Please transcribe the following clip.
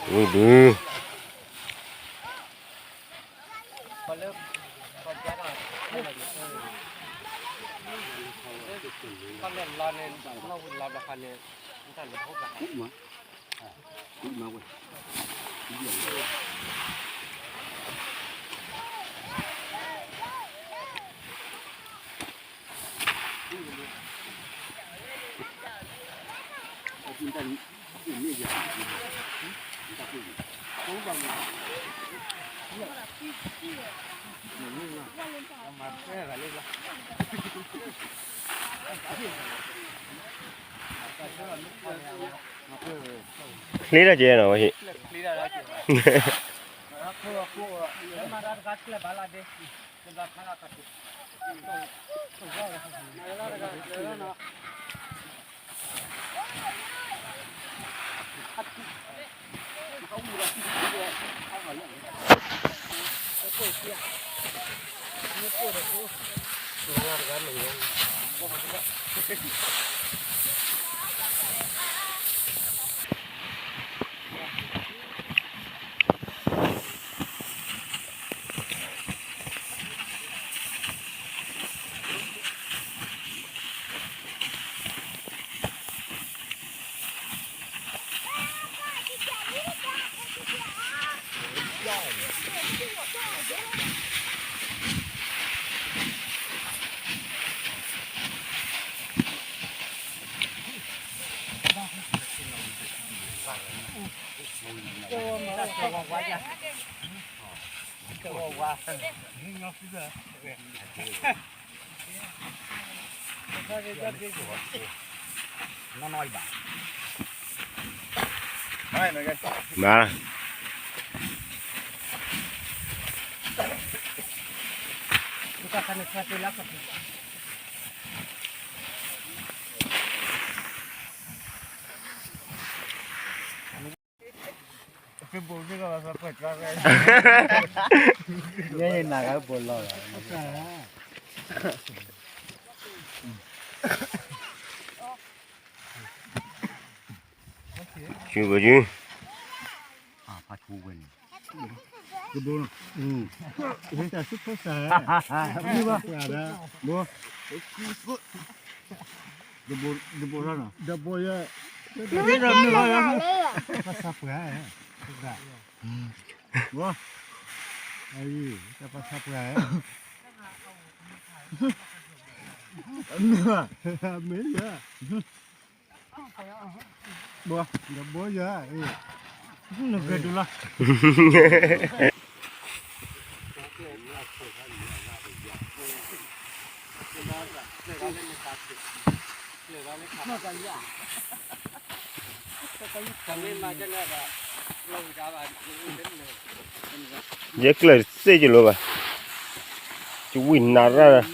ဝံၤဒုး ချ့တၢ်ကဲနီၤ ဝဲဟံၣ် မၤ နဂၤဘိလီၤ စုကယု ဖါထူဝဲန့ၣ် တဘိလီၤ တၢ်ဆူဖိစၢ် ဘိ တဘိ တဘိလီၤနီၤ တဘိယဲ တဘိလီၤ ပှၤဆါပှၤ ဘိ အံၤ တၢ်ပှၤဆါပှၤ မ့ၢ်ဘၣ် မ့ၢ်ယဲ ဘိ ဒီးဘိယဲ နဂဲၤဒိလီၤ ယဲကျၢၤစ့ၢ်ကလိဘၣ် ကဝံၣ်နၤရၣ်